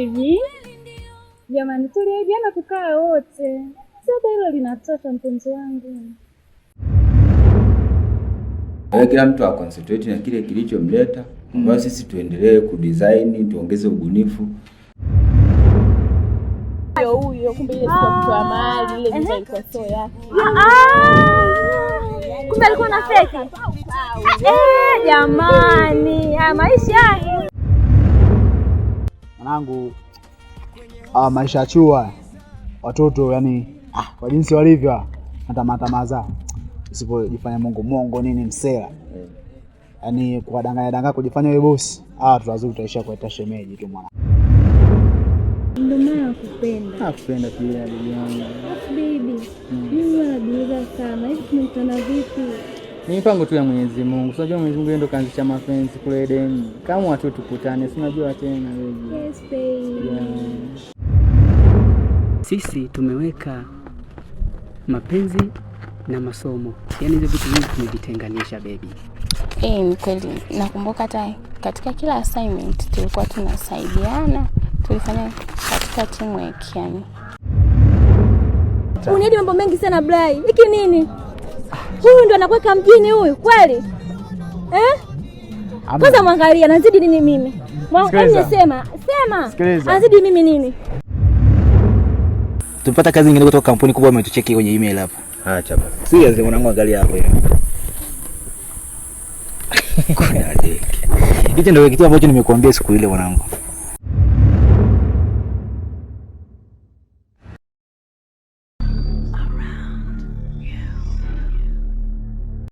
Baby. Jamani, tuliahidiana kukaa wote. Sasa hilo linatosha, mpenzi wangu. Kila mtu aconcentrate na kile kilichomleta, ambayo sisi tuendelee kudesign, tuongeze ubunifu. Huyo kumbe ile sio mtu wa mahali, ile nyumba ilikuwa sio yake. Kumbe alikuwa na feki. Eh, jamani, haya maisha. Mwanangu, maisha ya chuo watoto yani, kwa jinsi walivyo na tamaa tamaa zao, usipojifanya mongo mongo nini msela, yaani kuwadanganya danganya kujifanya wewe bosi, watu wazuri utaishia kuita shemeji tu mwana. Ndio maana nakupenda. Nakupenda pia, bibi yangu. Alafu baby, mimi huwa najiuliza sana, hivi tumekutana vipi? Ni mipango tu ya Mwenyezi Mungu. Si unajua Mwenyezi Mungu yeye ndo kaanzisha mapenzi kule Edeni. Kama watu tukutane, si unajua tena, baby. Yes, baby. Yeah. Sisi tumeweka mapenzi na masomo, yaani hizo vitu vingi tumevitenganisha, baby. Eh, ni kweli. Nakumbuka hata katika kila assignment tulikuwa tunasaidiana, tulifanya katika teamwork yani. Uniahidi mambo mengi sana, Blai. Hiki nini? Huyu ndo anakuweka mjini huyu kweli? Eh? Kwanza mwangalia anazidi nini mimi? Sikiliza. Sema, sema. Sikiliza. Anazidi mimi nini? Tumepata kazi nyingine kutoka kampuni kubwa, ametucheki kwenye email hapa. Acha basi. Seriously mwanangu, angalia hapo hivi. Kuna deki. Hicho ndio kitu ambacho nimekuambia siku ile, mwanangu.